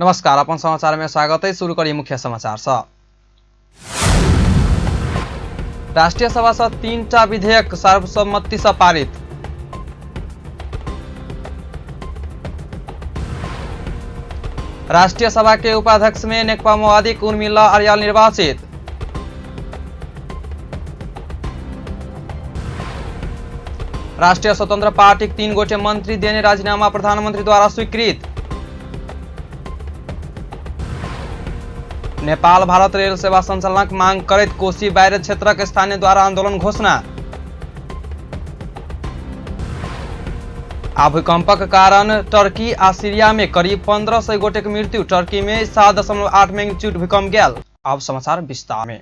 नमस्कार, अपन समाचार में स्वागत है। शुरू करी मुख्य समाचार सँ। राष्ट्रीय सभा सँ 3टा विधेयक सर्वसम्मति सँ पारित। राष्ट्रीय सभा के उपाध्यक्ष में नेकपा माओवादी उर्मिला अर्याल निर्वाचित। राष्ट्रीय स्वतंत्र पार्टी 3 गोटे मंत्री देने राजीनामा प्रधानमंत्री द्वारा स्वीकृत। नेपाल भारत रेल सेवा संचालनक मांग करैत कोसी बैरेज क्षेत्रक स्थानीय द्वारा आंदोलन घोषणा। आ भूकंपक कारण टर्की आ सीरिया में करीब 1500 गोटे के मृत्यु। टर्की में 7.8 मैग्नीट्यूड भूकंप गेल। अब समाचार विस्तार में।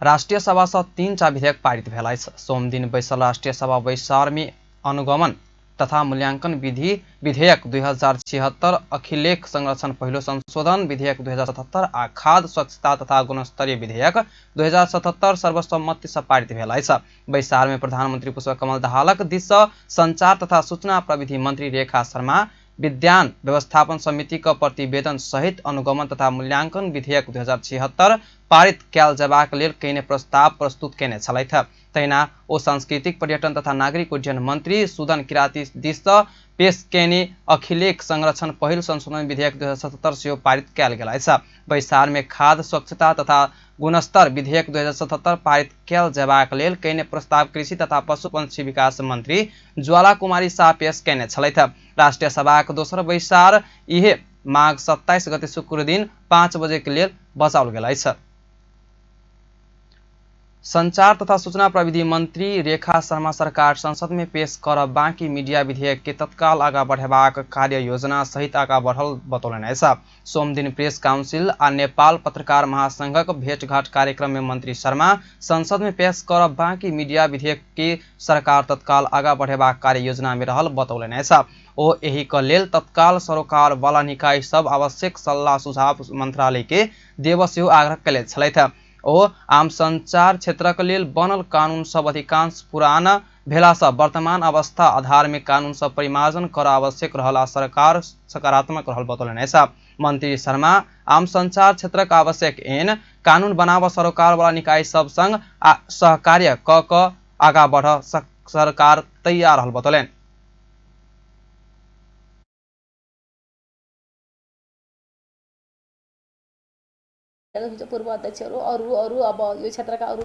राष्ट्रीय सभा सँ 3टा विधेयक पारित भेल अछि। सोमदिन बैसल राष्ट्रीय सभा बैसार में अनुगमन तथा मूल्यांकन विधि विधेयक 2076, अभिलेख संरक्षण पहिलो संशोधन विधेयक 2077 आ खाद्य स्वच्छता तथा गुणस्तरीय विधेयक 2077 सर्वसम्मति सँ पारित भेल अछि। बैसार में प्रधानमंत्री पुष्पकमल दाहालक दिस सँ संचार तथा सूचना प्रविधि मंत्री रेखा शर्मा विद्यान व्यवस्थापन समिति क प्रतिवेदन सहित अनुगमन तथा मूल्यांकन विधेयक 2076 पारित कयल जेबाक लेल कयने प्रस्ताव प्रस्तुत कयने छलथि। तहिना ओ सांस्कृतिक पर्यटन तथा नागरिक उड्डयन मंत्री सुदन किराती दिस सँ पेश कयने अभिलेख संरक्षण पहिल संशोधन विधेयक 2077 सेहो पारित कयल गेल अछि। बैसार में खाद्य स्वच्छता तथा गुणस्तर विधेयक 2077 पारित कयल जेबाक लेल कयने प्रस्ताव कृषि तथा पशु पंक्षी विकास मंत्री ज्वाला कुमारी शाह पेश कयने छलथि। राष्ट्रीय सभाक दोसर बैसार इहे माघ 27 गते शुक्र दिन 5 बजे के लेल बचाओल गेल अछि। संचार तथा सूचना प्रविधि मंत्री रेखा शर्मा सरकार संसद में पेश करब बाकी मीडिया विधेयक के तत्काल आगा बढ़ेबाक कार्य योजना सहित आगा बढ़ल बतौलनि अछि। सोमदिन प्रेस काउंसिल आ नेपाल पत्रकार महासंघक भेंटघाट कार्यक्रम में मंत्री शर्मा संसद में पेश करब बाकी मीडिया विधेयक के सरकार तत्काल आगा बढ़ेबाक कार्य योजना में रहल बतौलनि अछि। ओ एहि क लेल तत्काल सरोकार वाला निकाय सब आवश्यक सल्लाह सुझाव मंत्रालय के देबऽ सेहो आग्रह कयने छलथि। ओ आम संचार क्षेत्रक लेल बनल कानून सब अधिकांश पुरान भेलासँ वर्तमान अवस्था आधार में कानून सब परिमार्जन करऽ आवश्यक रहल आ सरकार सकारात्मक रहल बतौलनि अछि। मंत्री शर्मा आम संचार क्षेत्रक आवश्यक ऐन कानून बनाबऽ सरोकार वाला निकाय सब संग आ सहकार्य क कऽ आगा बढ़ऽ सरकार तैयार रहल बतौलनि। पूर्व अध्यक्षहरू अरू अरू अब यो क्षेत्रका अरू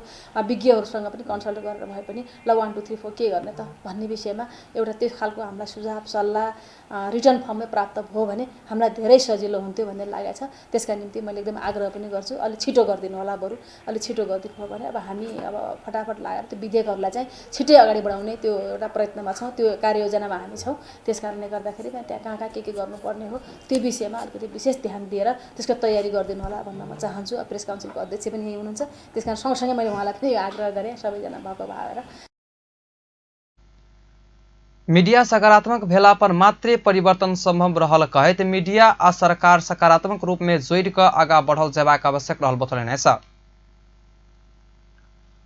विज्ञहरूसँग पनि कन्सल्ट गरेर भए पनि ल 1 2 3 4 के गर्ने त भन्ने विषयमा एउटा त्यो खालको हामीलाई सुझाव सल्लाह रिटर्न फर्ममै प्राप्त भयो भने हामीलाई धेरै सजिलो हुन्थ्यो भन्ने लागेको छ। त्यसका निम्ति मैले एकदम आग्रह पनि गर्छु, अलिक छिटो गरिदिनु होला, बरु अलिक छिटो गरिदिनु भयो भने अब हामी अब फटाफट लागेर त्यो विधेयकहरूलाई चाहिँ छिटै अगाडि बढाउने त्यो एउटा प्रयत्नमा छौँ, त्यो कार्ययोजनामा हामी छौँ। त्यस कारणले गर्दाखेरि त्यहाँ कहाँ कहाँ के के गर्नुपर्ने हो त्यो विषयमा अलिकति विशेष ध्यान दिएर त्यसको तयारी गरिदिनु होला भन्न म चाहन्छु। अब प्रेस काउन्सिलको अध्यक्ष पनि यहीँ हुनुहुन्छ, त्यस कारण सँगसँगै मैले उहाँलाई पनि यो आग्रह गरेँ सबैजना भएको भएर। मीडिया सकारात्मक भेला पर मात्रै परिवर्तन संभव रहल कहैत मीडिया आ सरकार सकारात्मक रूप में जोड़ि कऽ आगा बढ़ल जेबाक आवश्यक रहल बतौलनि अछि।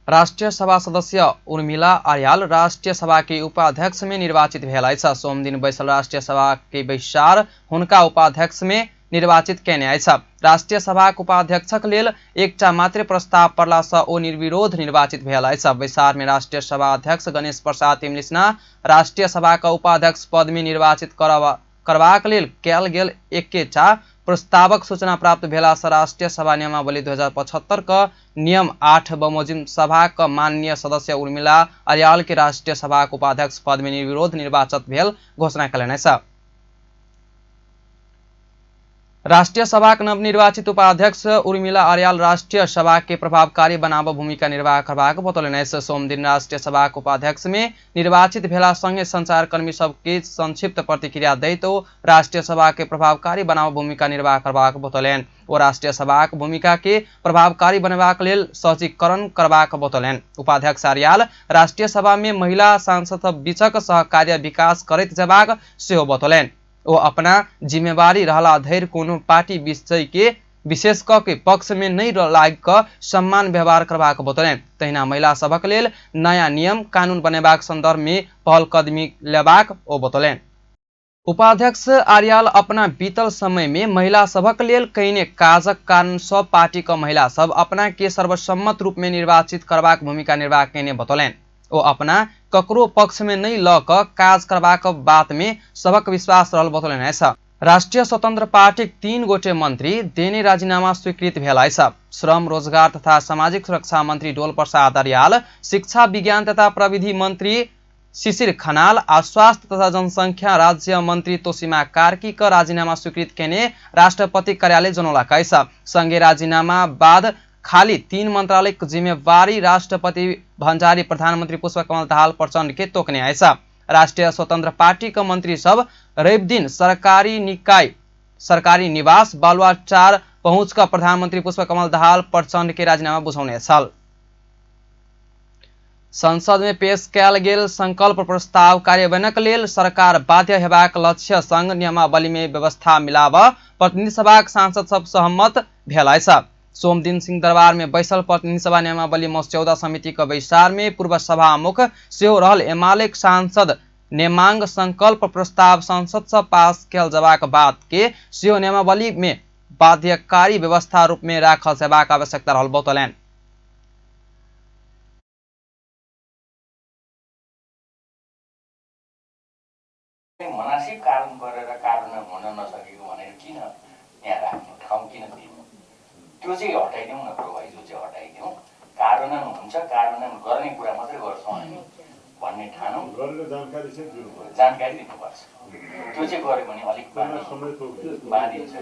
राष्ट्रीय सभा सदस्य उर्मिला आर्याल राष्ट्रीय सभा के उपाध्यक्ष में निर्वाचित भेल अछि। सोमदिन बैसल राष्ट्रीय सभा के बैसार हुनका उपाध्यक्ष में निर्वाचित कयने अछि। राष्ट्रीय सभाक उपाध्यक्षक लेल एकटा मात्र प्रस्ताव पड़ला सँ ओ निर्विरोध निर्वाचित भेल अछि। बैसार में राष्ट्रीय सभा अध्यक्ष गणेश प्रसाद तिमलिसना राष्ट्रीय सभाक उपाध्यक्ष पद में निर्वाचित करबाक लेल कयल गेल एकेटा प्रस्तावक सूचना प्राप्त भेला सँ राष्ट्रीय सभा नियमावली 2075 क नियम 8 बमोजिम सभाक माननीय सदस्य उर्मिला अर्याल के राष्ट्रीय सभाक उपाध्यक्ष पद में निर्विरोध निर्वाचित भेल घोषणा कयलनि अछि। राष्ट्रीय सभाक नवनिर्वाचित उपाध्यक्ष उर्मिला अर्याल राष्ट्रीय सभा के प्रभावकारी बनाबऽ भूमिका निर्वाह करबाक बतौलनि अछि। सोमदिन राष्ट्रीय सभाक उपाध्यक्ष में निर्वाचित भेला संगे संचारकर्मी सबके संक्षिप्त प्रतिक्रिया दैत ओ राष्ट्रीय सभा के प्रभावकारी बनाबऽ भूमिका निर्वाह करबाक बतौलनि। ओ राष्ट्रीय सभाक भूमिका के प्रभावकारी बनेबाक लेल सहजीकरण करबाक बतौलनि। उपाध्यक्ष अर्याल राष्ट्रीय सभा में महिला सांसद सब बीचक सहकार्य विकास करैत जेबाक सेहो बतौलनि। ओ अपना जिम्मेवारी रहला धरि कोनो पार्टी विषय के विशेष क के पक्ष में नहि लागि कऽ सम्मान व्यवहार करबाक बतौलनि। तहिना महिला सभक लेल नया नियम कानून बनेबाक संदर्भ में पहल कदमी लेबाक ओ बतौलनि। उपाध्यक्ष आर्याल अपना बीतल समय में महिला सभक लेल कयने काजक कारण सब पार्टी क महिला सब अपना के सर्वसम्मत रूप में निर्वाचित करबाक भूमिका निर्वाह कयने बतौलनि। ओ अपना ककरो पक्ष में नहि ल क काज करबाक बात में सबक विश्वास रहल बतौलनि अछि। राष्ट्रिय स्वतंत्र पार्टीक 3 गोटे मंत्री देने राजीनामा स्वीकृत भेल अछि। श्रम रोजगार तथा सामाजिक सुरक्षा मंत्री डोल प्रसाद अर्याल, शिक्षा विज्ञान तथा प्रविधि मंत्री शिशिर खनाल आ स्वास्थ्य तथा जनसंख्या राज्य मंत्री तोसीमा कार्की क राजीनामा स्वीकृत केने राष्ट्रपति कार्यालय जनौलक अछि। संगे राजीनामा बाद खाली 3 मंत्रालयक जिम्मेवारी राष्ट्रपति भण्डारी प्रधानमंत्री पुष्पकमल दाहाल प्रचण्ड के तोकने अछि। राष्ट्रिय स्वतंत्र पार्टी क मंत्री सब रवि दिन सरकारी निकाय सरकारी निवास बालुवाटार पहुंच क प्रधानमंत्री पुष्पकमल दाहाल प्रचण्ड के राजीनामा बुझौने छल। संसद में पेश कयल गेल संकल्प प्रस्ताव कार्यान्वयनक लेल सरकार बाध्य हेबाक लक्ष्य संग नियमावली में व्यवस्था मिलाब प्रतिनिधि सभाक सांसद सब सहमत भेल अछि। सोमदिन सिंहदरबार में बैसल प्रतिनिधि सभा नियमावली मस्यौदा समिति क बैसार में पूर्व सभामुख सेहो रहल एमाले सांसद नेमांग संकल्प प्रस्ताव संसद से पास कयल जबाक बात के सेहो नियमावली में बाध्यकारी व्यवस्था रूप में राखल जेबाक आवश्यकता रहल बतौलनि। मनासिब कारण गरेर कार्यान्वयन हुन नसकेको भनेर किन यहाँ राख्नु, ठाउँ किन दिनु, त्यो चाहिँ हटाइदिउँ न, प्रोभाइजो चाहिँ हटाइदिउँ। कार्यान्वयन हुन्छ, कार्यान्वयन गर्ने कुरा मात्रै गर्छौँ हामी भन्ने ठानौँ, जानकारी चाहिँ दिनुपर्छ, जानकारी दिनुपर्छ। त्यो चाहिँ गऱ्यो भने अलिक बाँधिन्छ।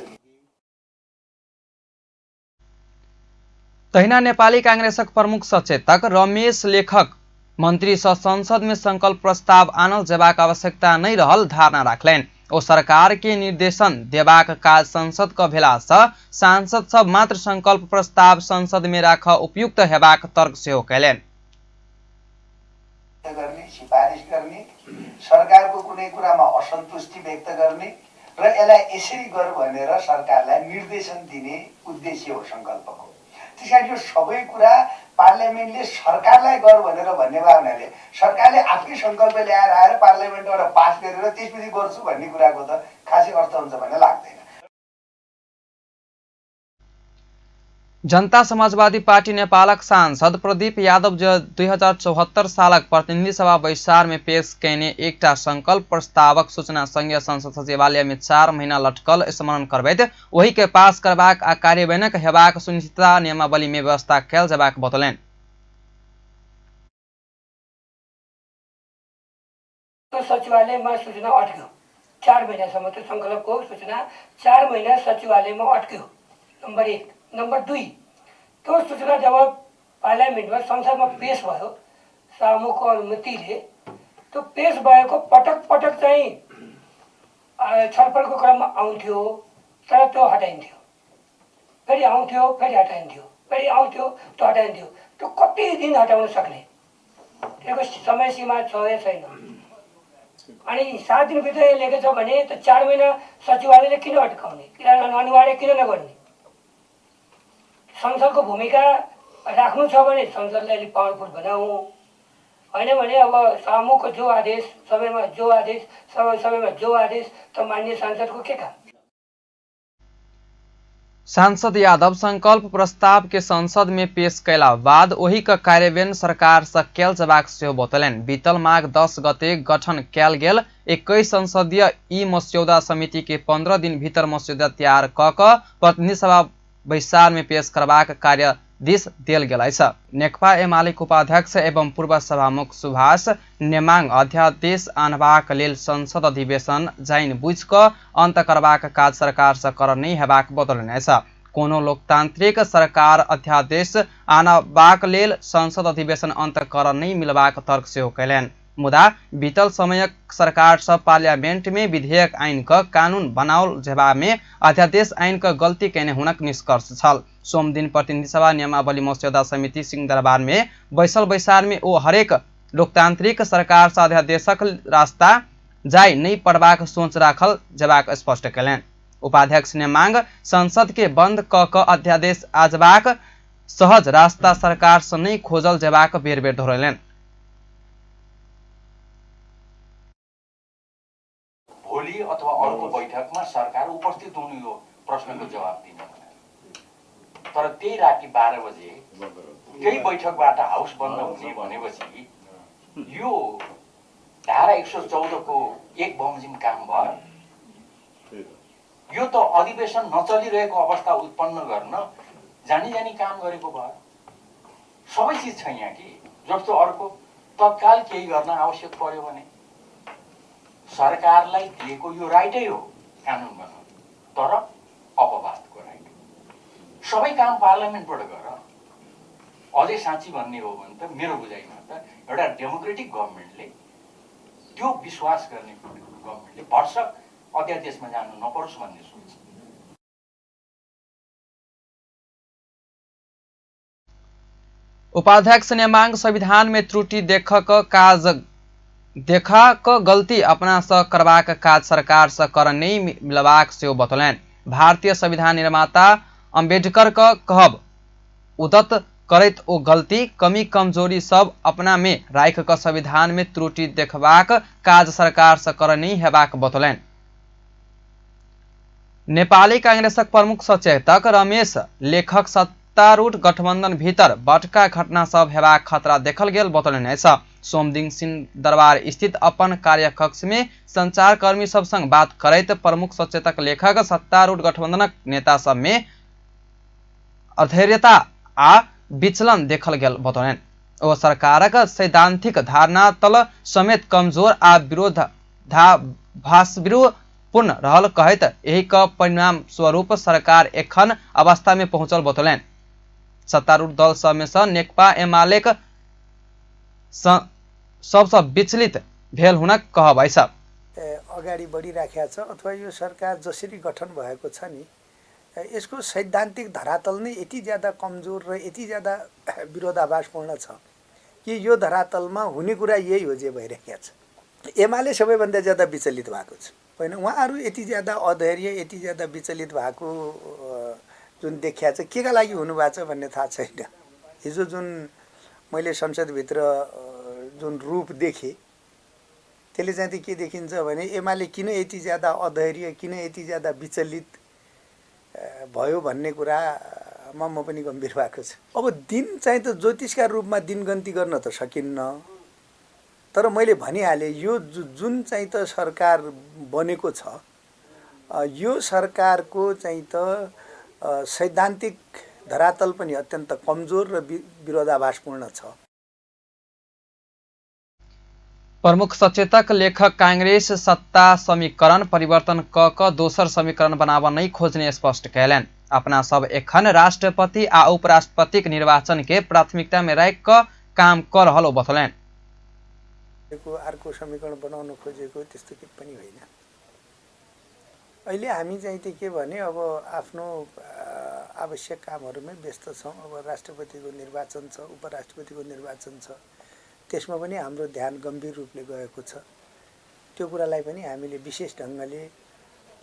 तहिना नेपाली कांग्रेसक प्रमुख सचेतक रमेश लेखक मंत्री सँ संसद में संकल्प प्रस्ताव आनल जेबाक आवश्यकता नहि रहल धारणा राखलनि। ओ सरकार के निर्देशन देबाक काज संसद क भेला सँ सांसद सब मात्र संकल्प प्रस्ताव संसद में राख उपयुक्त हेबाक तर्क सेहो कयलनि। गर्ने, सिफारिस गर्ने, सरकारको कुनै कुरामा असन्तुष्टि व्यक्त गर्ने र यसलाई यसरी गर भनेर सरकारलाई निर्देशन दिने उद्देश्य हो संकल्पको। त्यसकारण यो सबै कुरा पार्लियामेन्टले सरकारलाई गर भनेर भन्ने भयो हुनाले सरकारले आफै संकल्प ल्याएर आएर पार्लियामेन्टबाट पास गरेर त्यसपछि गर्छु भन्ने कुराको त खासै अर्थ हुन्छ भन्ने लाग्दैन। जनता समाजवादी पार्टी नेपालक सांसद प्रदीप यादव 2074 सालक प्रतिनिधि सभा बैसार में पेश कयने एकटा संकल्प प्रस्तावक सूचना संघीय संसद सचिवालय में 4 महीना लटकल स्मरण करबैत ओहि के पास करबाक आ कार्यान्वयनक हेबाक सुनिश्चितता नियमावली में व्यवस्था कयल जेबाक बतौलनि। सचिवालयमा सूचना अट्क्यो 4 महिनासम्म, त्यो संकल्पको सूचना 4 महिना सचिवालयमा अट्क्यो, नम्बर 1। नम्बर 2, त्यो सूचना जब पार्लियामेन्टमा संसदमा पेश भयो सभामुखको अनुमतिले, त्यो पेश भएको पटक पटक चाहिँ छलफलको क्रममा आउँथ्यो तर त्यो हटाइन्थ्यो, फेरि आउँथ्यो फेरि हटाइन्थ्यो, फेरि आउँथ्यो त्यो हटाइन्थ्यो। त्यो कति दिन हटाउन सक्ने, त्यसको समय सीमा छ या छैन? अनि 7 दिनभित्र लेखेको छ भने त 4 महिना सचिवालयले किन अट्काउने, किन अनिवार्य किन नगर्ने? संसदको भूमिका राख्नु छ भने संसदलाई अलिक पावरफुल बनाऊ, होइन भने अब सभामुखको जो आदेश समयमा, जो आदेश समय समयमा जो आदेश त मान्य सांसदको के काम? सांसद यादव संकल्प प्रस्ताव के संसद में पेश कयला बाद ओहि क कार्यान्वयन सरकार सँ कयल जेबाक सेहो बतौलनि। बीतल माघ 10 गते गठन कयल गेल 21 संसदीय ई मस्यौदा समिति के 15 दिन भीतर मस्यौदा तैयार क प्रतिनिधि सभा बैसार में पेश करबाक कार्य दिस देल गेल अछि। नेकपा एमालेक उपाध्यक्ष एवं पूर्व सभामुख सुभाष नेमाङ अध्यादेश आनबाक लेल संसद अधिवेशन जाइन बुझि क अन्त करबाक काज सरकार सँ कर नहि हेबाक बतौलनि अछि। कोनो लोकतांत्रिक सरकार अध्यादेश आनबाक लेल संसद अधिवेशन अन्त कर नहि मिलबाक तर्क सेहो कयलनि। मुदा बीतल समयक सरकार सब पार्लियामेंट में विधेयक आइन क कानून बनाओल जेबा में अध्यादेश आइन क गलती कयने हुनक निष्कर्ष छल। सोमदिन प्रतिनिधि सभा नियमावली मस्यौदा समिति सिंहदरबार में बैसल बैसार में ओ हरेक लोकतांत्रिक सरकार सँ अध्यादेशक रास्ता जाय नहि पड़बाक सोच राखल जेबाक स्पष्ट कयलनि। उपाध्यक्ष ने मांग संसद के बंद क अध्यादेश आजबाक सहज रास्ता सरकार सँ नहि खोजल जेबाक बेर बेर दोहरौलनि। भोलि अथवा उपस्थित हुनु यो प्रश्नको जवाब दिन भनेर। तर त्यही राति 12 बजे त्यही बैठकबाट हाउस बन्द हुने भनेपछि यो धारा 114 को 1 बमोजिम काम भयो। यो त अधिवेशन नचलिरहेको अवस्था उत्पन्न गर्न जानी जानी काम गरेको भयो। सबै चिज छ यहाँ कि जस्तो अर्को तत्काल केही गर्न आवश्यक पर्यो भने सरकारलाई दिएको यो राइटै हो कानुन बनाउनु, तर अपवादको राइट। सबै काम पार्लियामेन्टबाट गर। अझै साँच्ची भन्ने हो भने त मेरो बुझाइमा त एउटा डेमोक्रेटिक गभर्मेन्टले, त्यो विश्वास गर्ने गभर्मेन्टले भरसक अध्यादेशमा जानु नपरोस् भन्ने सोच। उपाध्यक्ष नेमांग संविधान में त्रुटि देखा क गलती अपना स करबाक काज सरकार स कर नहीं मिलबाक सेहो बतौलनि। भारतीय संविधान निर्माता अम्बेडकर क कहब उदत करैत ओ गलती कमी कमजोरी सब अपना में राखि क संविधान में त्रुटि देखबाक काज सरकार स कर नहीं हेबाक बतौलनि। नेपाली कांग्रेसक प्रमुख सचेतक रमेश लेखक सत्तारूढ़ गठबंधन भीतर बड़का घटना सब हेबाक खतरा देखल गेल बतौलनि अछि। सोमदिन सिंहदरबार स्थित अपन कार्यकक्ष में संचारकर्मी सब संग बात करैत प्रमुख सचेतक लेखक सत्तारूढ़ गठबंधनक नेता सब में अधैर्यता आ विचलन देखल गेल बतौलनि। ओ सरकारक सैद्धांतिक धारणा तल समेत कमजोर आ विरोधाभासपूर्ण रहल कहैत एहि क परिणाम स्वरूप सरकार एखन अवस्था में पहुंचल बतौलनि। सत्तारूढ़ दल सब में सँ नेकपा एमालेक सबसँ विचलित भेल हुनक कहब अछि। अगाडि बढिराखेको छ अथवा यो सरकार जसरी गठन भएको छ नि, यसको सैद्धान्तिक धरातल नै यति ज्यादा कमजोर र यति ज्यादा विरोधाभासपूर्ण छ कि यो धरातलमा हुने कुरा यही हो जे भइरहेको छ। एमाले सबैभन्दा ज्यादा विचलित भएको छ होइन, उहाँहरू यति ज्यादा अधैर्य, यति ज्यादा विचलित भएको जुन देखिया छ के का लागि हुनुभएको छ भन्ने थाहा छैन। हिजो जुन मैले संसदभित्र जुन रूप देखेँ त्यसले चाहिँ त के देखिन्छ भने एमाले किन यति ज्यादा अधैर्य, किन यति ज्यादा विचलित भयो भन्ने कुरामा म पनि गम्भीर भएको छु। अब दिन चाहिँ त ज्योतिषका रूपमा दिन गन्ती गर्न त सकिन्न, तर मैले भनिहालेँ यो जुन चाहिँ त सरकार बनेको छ यो सरकारको चाहिँ त सैद्धान्तिक धरातल पनि अत्यन्त कमजोर र विरोधाभासपूर्ण छ। प्रमुख सचेतक लेखक कांग्रेस सत्ता समीकरण परिवर्तन क दोसर समीकरण बनाब नहीं खोजने स्पष्ट कयलनि। अपना सब एखन राष्ट्रपति आ उपराष्ट्रपतिक निर्वाचन के प्राथमिकता में राखि क काम क रहल ओ बतौलनि। अर्को समीकरण बनाउन खोजेको त्यस्तो के पनि होइन। अहिले हामी चाहिँ त के भने अब आफ्नो आवश्यक कामहरूमै व्यस्त छौँ। अब राष्ट्रपतिको निर्वाचन छ, उपराष्ट्रपतिको निर्वाचन छ, त्यसमा पनि हाम्रो ध्यान गम्भीर रूपले गएको छ। त्यो कुरालाई पनि हामीले विशेष ढङ्गले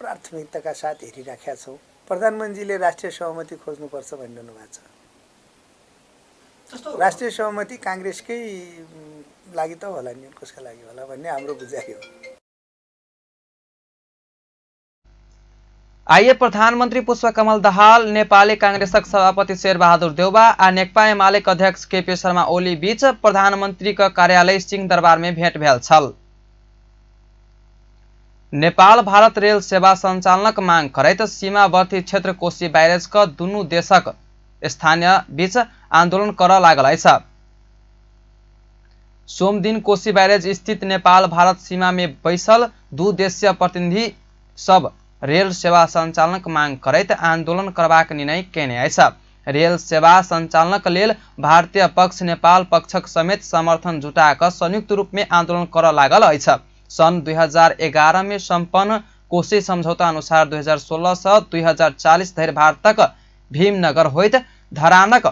प्राथमिकताका साथ हेरिराखेका छौँ। प्रधानमन्त्रीले राष्ट्रिय सहमति खोज्नुपर्छ भनिरहनु भएको छ। राष्ट्रिय सहमति काङ्ग्रेसकै लागि त होला नि, कसका लागि होला भन्ने हाम्रो बुझाइ हो। आइए प्रधानमन्त्री पुष्पकमल दाहाल, नेपाली कांग्रेसक सभापति शेरबहादुर देउवा आ नेकपा एमालेक अध्यक्ष केपी शर्मा ओली बीच प्रधानमन्त्रीक कार्यालय सिंहदरबार में भेंट भेल छल। नेपाल भारत रेल सेवा संचालनक मांग करैत सीमावर्ती क्षेत्र कोशी बैरेज क दुनू देशक स्थानीय बीच आंदोलन करऽ लागल अछि। सोमदिन कोशी बैरेज स्थित नेपाल भारत सीमा में बैसल दू देशीय प्रतिनिधि सब रेल सेवा संचालनक मांग करैत आंदोलन करबाक निर्णय केने अछि। रेल सेवा संचालनक लेल भारतीय पक्ष नेपाल पक्षक समेत समर्थन जुटा कऽ संयुक्त रूप में आंदोलन करऽ लागल अछि। सन् 2011 में सम्पन्न कोशी समझौता अनुसार 2016 से 2040 धरि भारतक भीमनगर होइत धरानक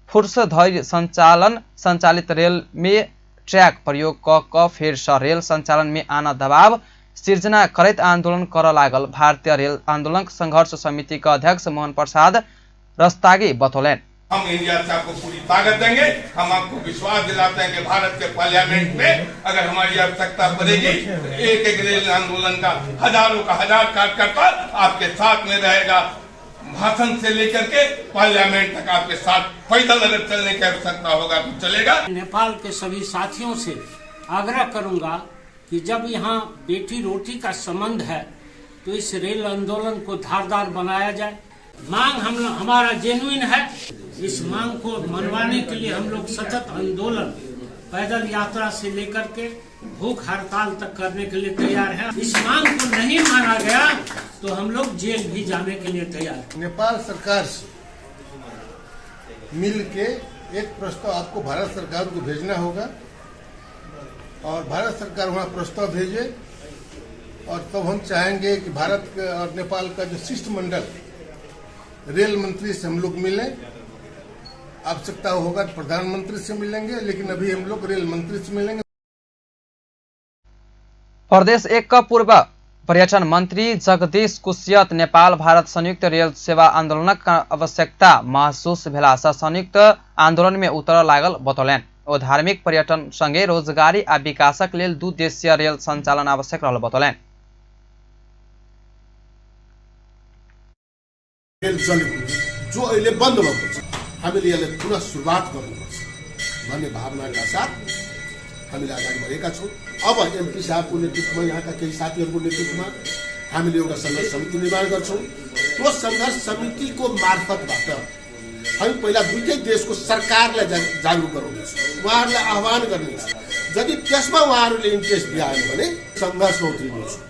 फुर्स धरि संचालित रेल में ट्रैक प्रयोग क फेर सँ रेल संचालन में आन दबाव सिर्जना करैत आंदोलन करऽ लागल भारतीय रेल आंदोलन संघर्ष समिति के अध्यक्ष मोहन प्रसाद रस्तागी बतौलनि। हम इंडिया से आपको पूरी ताकत देंगे। हम आपको विश्वास दिलाते हैं कि भारत के पार्लियामेंट में अगर हमारी आवश्यकता पड़ेगी तो एक एक रेल आंदोलन का हजारों का हजार कार्यकर्ता आपके साथ में रहेगा। भाषण से लेकर के पार्लियामेंट तक आपके साथ पैदल अगर चलने की आवश्यकता होगा तो चलेगा। नेपाल के सभी साथियों से आग्रह करूंगा कि जब यहाँ बेटी रोटी का संबंध है तो इस रेल आंदोलन को धारदार बनाया जाए। मांग हम हमारा जेन्युइन है। इस मांग को मनवाने के लिए हम लोग सतत आंदोलन, पैदल यात्रा से लेकर के भूख हड़ताल तक करने के लिए तैयार हैं। इस मांग को नहीं माना गया तो हम लोग जेल भी जाने के लिए तैयार हैं। नेपाल सरकार से मिल के एक प्रस्ताव आपको भारत सरकार को भेजना होगा और भारत सरकार वहाँ प्रस्ताव भेजे और तब हम चाहेंगे कि भारत और नेपाल का जो शिष्टमंडल रेल मंत्री से हम लोग मिलें। आवश्यकता होगा तो प्रधानमंत्री से मिलेंगे, लेकिन अभी हम लोग रेल मंत्री से मिलेंगे। प्रदेश एक का पूर्व पर्यटन मंत्री जगदीश कुश्यत नेपाल भारत संयुक्त रेल सेवा आंदोलनक आवश्यकता महसूस भेला सँ संयुक्त आंदोलन में उतर लागल बतौलनि। ओ धार्मिक पर्यटन संगे रोजगारी आ विकासक लेल दू देशीय रेल संचालन आवश्यक रहल बतौलनि। रेल चलेको जो अहिले बन्द भएको छ, हामीले यसलाई पुनः सुरुवात गर्नुपर्छ भन्ने भावनाका साथ हामीले अगाडि बढेका छौँ। अब एमपी साहबको नेतृत्वमा, यहाँका केही साथीहरूको नेतृत्वमा हामीले एउटा सङ्घर्ष समिति निर्माण गर्छौँ। त्यो सङ्घर्ष समितिको मार्फतबाट हामी पहिला दुईटै देशको सरकारलाई जागरुक गराउनेछौँ, उहाँहरूलाई आह्वान गर्नेछौँ। यदि त्यसमा उहाँहरूले इन्ट्रेस्ट दिएन भने सङ्घर्षमा उत्रिनेछौँ।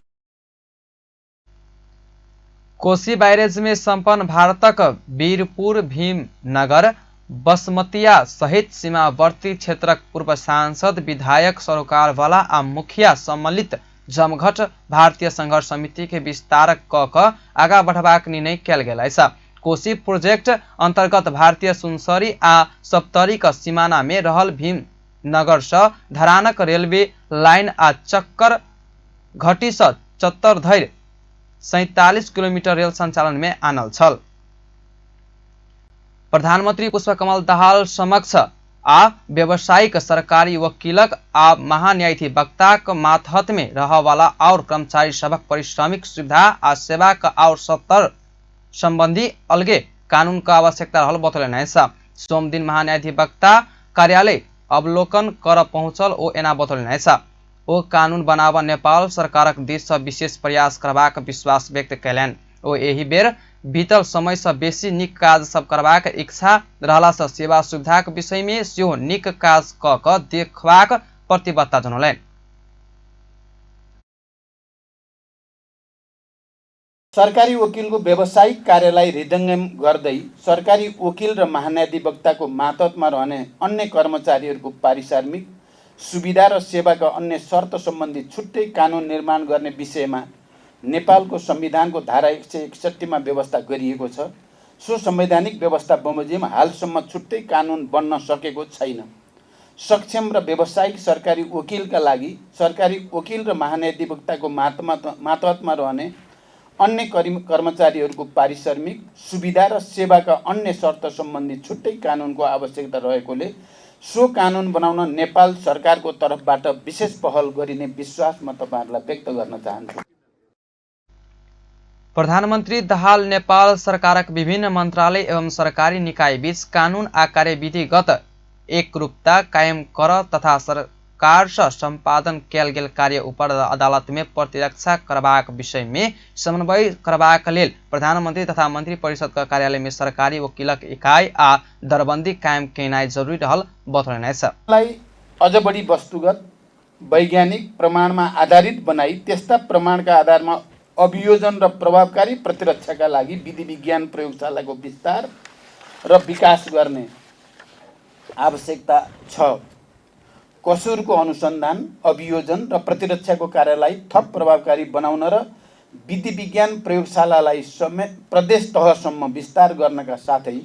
कोसी बैरेज में संपन्न भारतक वीरपुर, भीमनगर, बसमतिया सहित सीमावर्ती क्षेत्रक पूर्व सांसद, विधायक, सरोकारवाला आ मुखिया सम्मिलित जमघट भारतीय संघर्ष समिति के विस्तार क क आगा बढ़बाक निर्णय कयल गेल अछि। कोसी प्रोजेक्ट अंतर्गत भारतीय सुनसरी आ सप्तरी क सीमाना में रहल भीमनगर सँ धरानक रेलवे लाइन आ चक्कर घटी सँ चत्तर धरि 47 किलोमीटर रेल संचालन में आनल छल। प्रधानमंत्री पुष्पकमल दाहाल समक्ष आ व्यावसायिक सरकारी वकीलक आ महान्यायाधिवक्ताक मातहत में रहवाला और कर्मचारी सभक पारिश्रमिक सुविधा आ सेवाक और सतर संबंधी अलगे कानून का आवश्यकता रहल बतौलनि अछि। सोमदिन महान्यायाधिवक्ता कार्यालय अवलोकन कर पहुंचल ओ एना बतौलनि अछि। ओ कानून बनाब नेपाल सरकारक दिस सँ विशेष प्रयास करबाक विश्वास व्यक्त कयलनि। ओ एहि बेर बीतल समय सँ बेसी नीक काज सब करबाक इच्छा रहला सँ सेवा सुविधाक विषय में सेहो नीक काज क क देखबाक प्रतिबद्धता जनौलनि। सरकारी वकिलको व्यावसायिक कार्यलाई हृदयङ्गम गर्दै सरकारी वकिल र महान्यायाधिवक्ताको मातहतमा रहने अन्य कर्मचारीहरूको पारिश्रमिक सुविधा र सेवाका अन्य शर्त सम्बन्धी छुट्टै कानुन निर्माण गर्ने विषयमा नेपालको संविधानको धारा 161 मा व्यवस्था गरिएको छ। सो संवैधानिक व्यवस्था बमोजिम हालसम्म छुट्टै कानुन बन्न सकेको छैन। सक्षम र व्यावसायिक सरकारी वकिलका लागि सरकारी वकिल र महान्यायाधिवक्ताको मातहतमा रहने अन्य कर्मचारीहरूको पारिश्रमिक सुविधा र सेवाका अन्य शर्त सम्बन्धी छुट्टै कानुनको आवश्यकता रहेकोले सो कानुन बनाउन नेपाल सरकारको तर्फबाट विशेष पहल गरिने विश्वास म तपाईहरुलाई व्यक्त गर्न चाहन्छु। प्रधानमन्त्री दाहाल नेपाल सरकारक विभिन्न मन्त्रालय एवं सरकारी निकाय बीच कानून आ कार्यविधिगत एकरूपता कायम कर तथा सरकार सँ सम्पादन कयल गेल कार्य उपर अदालत में प्रतिरक्षा करबाक विषय में समन्वय करबाक लेल प्रधानमंत्री तथा मंत्री परिषद का कार्यालय में सरकारी वकीलक इकाई आ दरबंदी कायम केनाइ जरूरी रहल बतौलनि अछि। अझ बढी वस्तुगत वैज्ञानिक प्रमाणमा आधारित बनाई त्यस्ता प्रमाणका आधारमा अभियोजन र प्रभावकारी प्रतिरक्षाका लागि विधि विज्ञान प्रयोगशालाको विस्तार र विकास गर्ने आवश्यकता छ। कसुरको अनुसन्धान, अभियोजन र प्रतिरक्षाको कार्यलाई थप प्रभावकारी बनाउन र विधि विज्ञान प्रयोगशालालाई समेत प्रदेश तहसम्म विस्तार गर्नका साथै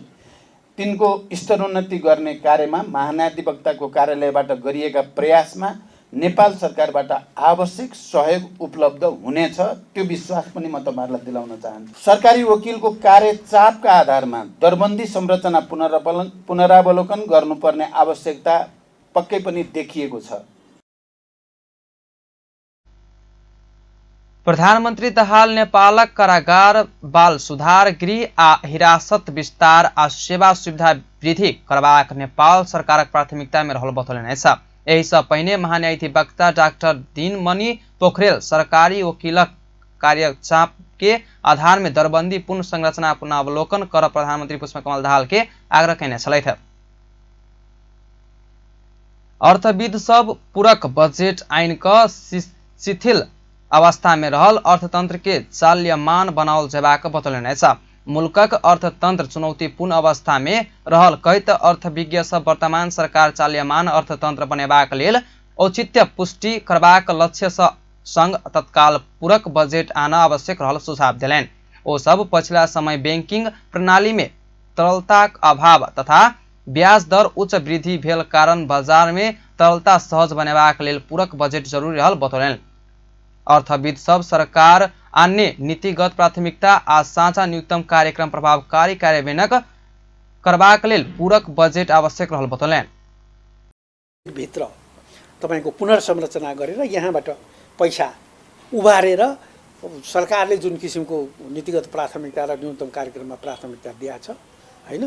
तिनको स्तरोन्नति गर्ने कार्यमा महान्यायाधिवक्ताको कार्यालयबाट गरिएका प्रयासमा नेपाल सरकारबाट आवश्यक सहयोग उपलब्ध हुनेछ, त्यो विश्वास पनि म तपाईहरुलाई दिलाउन चाहन्छु। सरकारी वकिलको कार्यचापका आधारमा दरबन्दी संरचना पुनरावलोकन गर्नुपर्ने आवश्यकता पक्कै पनि देखिएको छ। प्रधानमन्त्री दाहाल नेपालक कारागार, बाल सुधार गृह आ हिरासत विस्तार आ सेवा सुविधा वृद्धि करबाक नेपाल सरकारक प्राथमिकता में रहल बतौलनि अछि। एहिसँ पहिने महान्यायाधिवक्ता डाक्टर दिनमणि पोखरेल सरकारी वकीलक कार्यचाप के आधार में दरबंदी पुनः संरचना पुनरावलोकन कर प्रधानमन्त्री पुष्पकमल दाहाल के आग्रह कयने छलथि। अर्थविद सब पूरक बजेट आइन क शिथिल अवस्था में रहल अर्थतंत्र के चाल्यमान बनाओल जेबाक बतौलनि अछि। मुल्कक अर्थतंत्र चुनौतीपूर्ण अवस्था में रहल कहैत अर्थविज्ञ सब वर्तमान सरकार चाल्यमान अर्थतंत्र बनेबाक लेल औचित्य पुष्टि करबाक लक्ष्य संग तत्काल पूरक बजेट आना आवश्यक रहल सुझाव देलनि। ओ सब पछिला समय बैंकिंग प्रणाली में तरलताक अभाव तथा ब्याज दर उच्च वृद्धि भेल कारण बाजार में तरलता सहज बनेबाक लेल पूरक बजेट जरूरी रहल बतौलनि। अर्थविद सब सरकार अन्य नीतिगत प्राथमिकता आ साझा न्यूनतम कार्यक्रम प्रभावकारी कार्यान्वयन करबाक लेल पूरक बजेट आवश्यक रहल बतौलनि। भित्र तपाईको पुनर्संरचना गरेर यहाँबाट पैसा उभारेर सरकारले जुन किसिमको नीतिगत प्राथमिकता र न्यूनतम कार्यक्रममा प्राथमिकता दिएको छ हैन,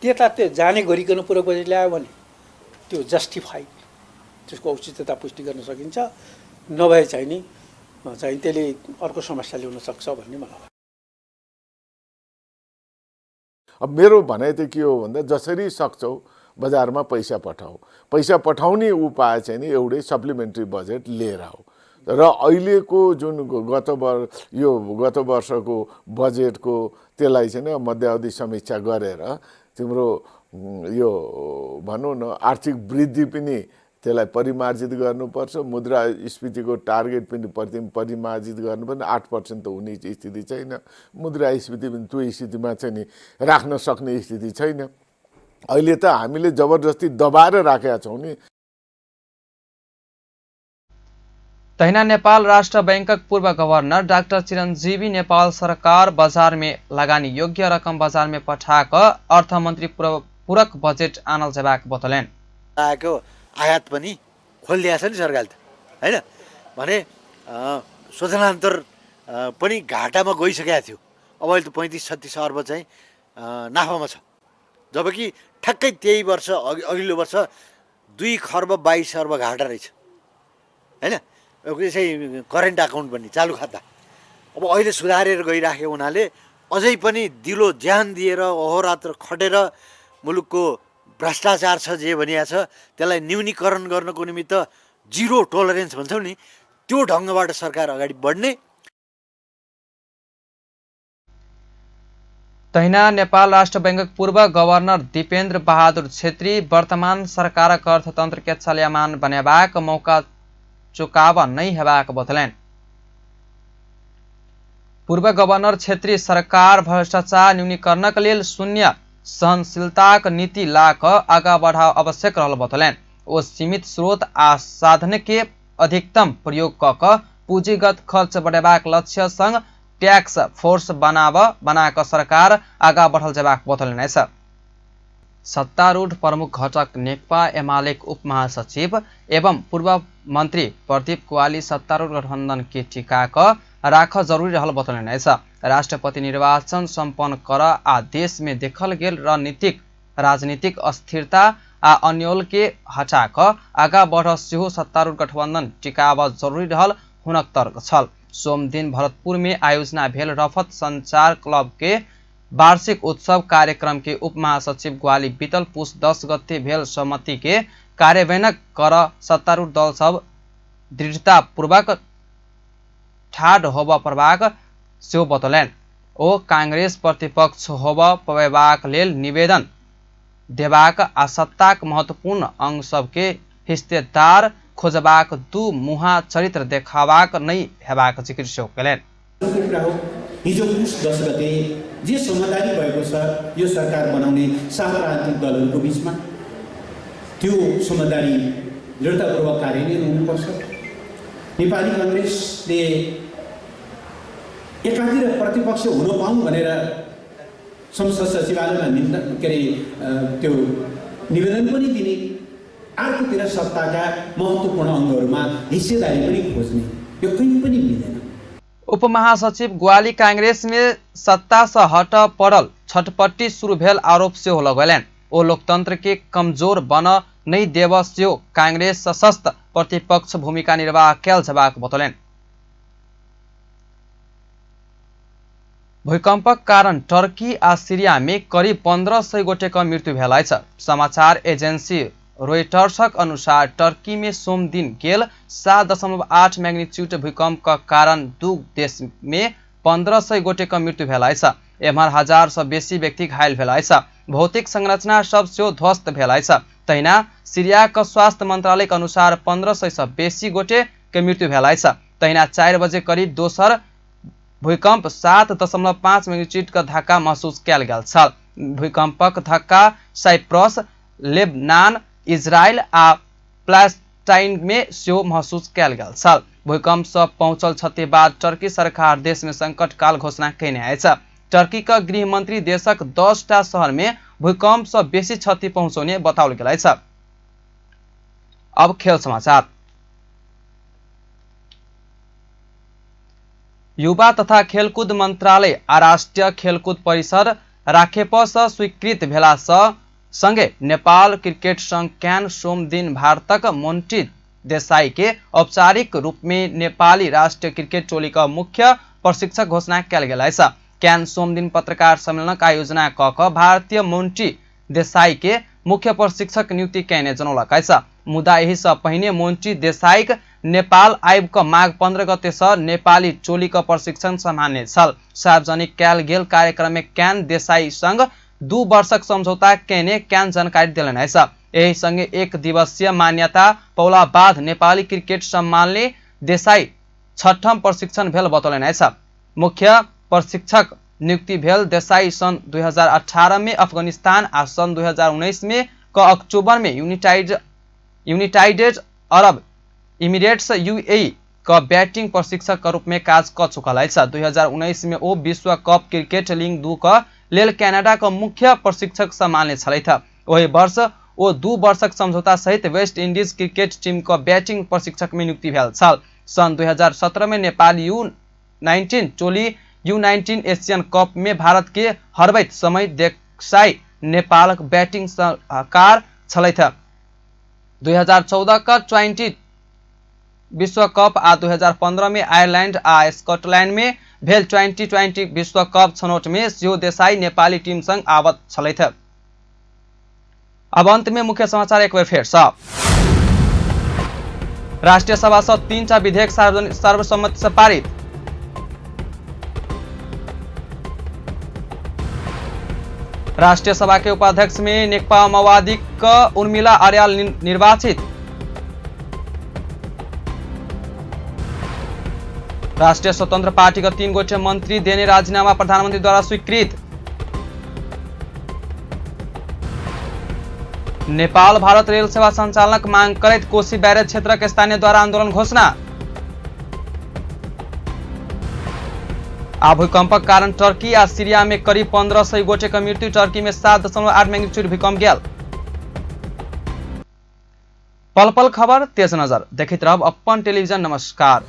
त्यता त्यो जाने गरिकन पूरक बजेट ल्यायो भने त्यो जस्टिफाइड, त्यसको औचित्यता पुष्टि गर्न सकिन्छ, नभए चाहिँ नि चाहिँ त्यसले अर्को समस्या ल्याउन सक्छ भन्ने मलाई लाग्छ। अब मेरो भनाइ त के हो भन्दा जसरी सक्छौ बजारमा पैसा पठाऊ, पैसा पठाउने उपाय चाहिँ नि एउटै सप्लिमेन्ट्री बजेट लिएर आऊ। र अहिलेको जुन गत वर्षको बजेटको त्यसलाई चाहिँ मध्यावधि समीक्षा गरेर तिम्रो यो भनौँ न आर्थिक वृद्धि पनि त्यसलाई परिमार्जित गर्नुपर्छ, मुद्रास्फीतिको टार्गेट पनि परिमार्जित गर्नुपर्छ। 8% त हुने स्थिति छैन, मुद्रास्फीति पनि त्यो स्थितिमा चाहिँ नि राख्न सक्ने स्थिति छैन। अहिले त हामीले जबरजस्ती दबाएर राखेका छौँ नि। तहिना नेपाल राष्ट्र बैंकक पूर्व गवर्नर डाक्टर चिरञ्जीवी नेपाल सरकार बजार में लगानी योग्य रकम बजार में पठा क अर्थमन्त्री पूरक बजेट आनल जेबाक बतौलनि। आएको आयात पनि खोलिदिएको छ नि सरकारले त हैन भने शोधनान्तर पनि घाटामा गइसकेको थियो। अब अहिले त 35-36 अर्ब चाहिँ नाफामा छ, जबकि ठ्याक्कै त्यही वर्ष अघिल्लो वर्ष 2 खर्ब 22 अर्ब घाटा रहेछ हैन। यसै करेन्ट अकाउन्ट भन्ने चालु खाता अब अहिले सुधारेर गइराखेको हुनाले अझै पनि दिलो ज्यान दिएर अहोरात्र खटेर मुलुकको भ्रष्टाचार छ जे भनिएको छ त्यसलाई न्यूनीकरण गर्नको निमित्त जिरो टोलरेन्स भन्छौँ नि, त्यो ढङ्गबाट सरकार अगाडि बढ्ने। तहिना नेपाल राष्ट्र बैंकक पूर्व गवर्नर दीपेन्द्र बहादुर छेत्री वर्तमान सरकारक अर्थतंत्र के चलयमान बनेबाक मौका चुकाव नहि हेबाक बतौलनि। पूर्व गवर्नर छेत्री सरकार भ्रष्टाचार न्यूनीकरणक लेल शून्य सहनशीलताक नीति ला क आगा बढ़ाव आवश्यक रहल बतौलनि। ओ सीमित स्रोत आ साधन के अधिकतम प्रयोग क क पूंजीगत खर्च बढ़ेबाक लक्ष्य संग टैक्स फोर्स बना क सरकार आगा बढ़ल जेबाक बतौलनि अछि। सत्तारूढ़ प्रमुख घटक नेकपा एमालेक उप महासचिव एवं पूर्व मंत्री प्रदीप ग्वाली सत्तारूढ़ गठबंधन के टिका क राख जरूरी रहल बतौलनि अछि। राष्ट्रपति निर्वाचन सम्पन्न कर आ देश में देखल गेल राजनीतिक अस्थिरता आ अन्योल के हटा क आगा बढ़ सेहो सत्तारूढ़ गठबंधन टिकाब जरूरी रहल हुनक तर्क छल। सोमदिन भरतपुर में आयोजना भेल रफत संचार क्लब के वार्षिक उत्सव कार्यक्रम के उप महासचिव ग्वाली बीतल पुस 10 गते भेल सहमति के कार्यान्वयन कर सत्तारूढ़ दल सब दृढ़तापूर्वक ठाढ़ होब पड़बाक सेहो बतौलनि। ओ कांग्रेस प्रतिपक्ष होब पवेबाक लेल निवेदन देबाक आ सत्ताक महत्वपूर्ण अंग सबके हिस्सेदार खोजबाक दू मुहा चरित्र देखाबाक नहि हेबाक जिक्र सेहो कयलनि। हिजो पुस 10 गते जे समझदारी भएको छ यो सरकार बनाउने 7 राजनीतिक दलहरूको बिचमा, त्यो समझदारी दृढतापूर्वक कार्यान्वयन हुनुपर्छ। नेपाली कङ्ग्रेसले एकातिर प्रतिपक्ष हुन पाऊँ भनेर संसद सचिवालयमा निन्दा के अरे त्यो निवेदन पनि दिने, अर्कोतिर सत्ताका महत्त्वपूर्ण अङ्गहरूमा हिस्सेदारी पनि खोज्ने, यो कहीँ पनि मिलेन। उपमहासचिव ग्वाली कांग्रेस में सत्ता से हट पड़ल छटपट्टी शुरू भेल आरोप सेहो लगौलनि। ओ लोकतंत्र के कमजोर बन नहि देब सेहो कांग्रेस सशक्त प्रतिपक्ष भूमिका निर्वाह कयल जेबाक बतौलनि। भूकंपक कारण टर्की आ सीरिया में करीब 1500 गोटे के मृत्यु भेल अछि। समाचार एजेंसी रॉयटर्सक अनुसार टर्की में सोम दिन गेल 7.8 मैग्नीट्यूड भूकंप के कारण दू देश में 1500 गोटे के मृत्यु भेल अछि। एम्हर 1000 सँ बेसी व्यक्ति घायल भेल अछि। भौतिक संरचना सब सेहो ध्वस्त भेल अछि। तहिना सीरिया के स्वास्थ्य मंत्रालय के अनुसार 1500 सँ बेसी गोटे के मृत्यु भेल अछि। तहिना 4 बजे करीब दोसर भूकंप 7.5 मैग्नीट्यूड के धक्का महसूस कयल गेल छल। भूकंपक धक्का साइप्रस, लेबनान, इजरायल आ पैलेस्टाइन में सेहो महसूस कयल गेल छल। भूकंप से पहुंचल क्षति बाद टर्की सरकार देश में संकट काल घोषणा कयने अछि। टर्की के गृह मंत्री देशक 10टा शहर में भूकंप से बेसी क्षति पहुंचौने बताओल गेल अछि। अब खेल समाचार। युवा तथा खेलकूद मंत्रालय आ राष्ट्रीय खेलकूद परिषद राखेप से स्वीकृत भेला से संगे नेपाल क्रिकेट संघ can सोम दिन भारतक मोन्टी देसाई के औपचारिक रूप में नेपाली राष्ट्रीय क्रिकेट टोली का मुख्य प्रशिक्षक घोषणा कयल गेल अछि। Can सोम दिन पत्रकार सम्मेलनक आयोजना क क भारतीय मोन्टी देसाई के मुख्य प्रशिक्षक नियुक्ति कयने जनौलक अछि। मुदा एहि से पहिने मोन्टी देसाईक नेपाल आबि क माघ 15 गते से नेपाली टोली का प्रशिक्षण सम्हाल्ने छल। सार्वजनिक कयल गेल कार्यक्रम में can Desai संग 2 वर्षक समझौता कयने can जानकारी देलनि अछि। एहि संगे एक दिवसीय मान्यता पौला बाद नेपाली क्रिकेट सम्हाल्ने देसाई 6ठम प्रशिक्षण भेल बतौलनि अछि। मुख्य प्रशिक्षक नियुक्ति भेल देसाई सन् 2018 में अफगानिस्तान आ सन् 2019 में क अक्टूबर में यूनाइटेड अरब इमिरेट्स यूएई क बैटिंग प्रशिक्षक के रूप में काज क चुकल अछि। 2019 में ओ विश्व कप क्रिकेट लीग 2 क लेल कनाडा क मुख्य प्रशिक्षक सम्हाल्ने छलथि। ओहि वर्ष ओ 2 वर्षक समझौता सहित वेस्ट इंडीज क्रिकेट टीम क बैटिंग प्रशिक्षक में नियुक्ति भेल छल। सन् 2017 में नेपाली U19 टोली U19 Asian cup में भारत के हरबैत समय देसाई नेपालक बैटिंग सलाहकार छलथि। 2014 क 20 विश्व कप आ 2015 में आयरलैंड आ स्कॉटलैंड में भेल 2020 विश्व कप छनौट में सेहो देसाई नेपाली टीम संग आवत छलथि। अब अंत में मुख्य समाचार एक बेर फेर सँ। राष्ट्रीय सभा से 3टा विधेयक सर्वसम्मति से पारित। राष्ट्रीय सभा के उपाध्यक्ष में नेकपा माओवादी क उर्मिला अर्याल निर्वाचित। राष्ट्रीय स्वतंत्र पार्टी का 3 गोटे मंत्री देने राजीनामा प्रधानमंत्री द्वारा स्वीकृत। नेपाल भारत रेल सेवा संचालनक मांग करैत कोसी बैरेज क्षेत्रक स्थानीय द्वारा आंदोलन घोषणा। आ भूकंपक कारण टर्की आ सीरिया में करीब 1500 गोटे के मृत्यु। टर्की में 7.8 मैग्नीट्यूड भूकंप गेल। पल पल खबर तेज नजर देखैत रहब अपन टेलीविजन। नमस्कार।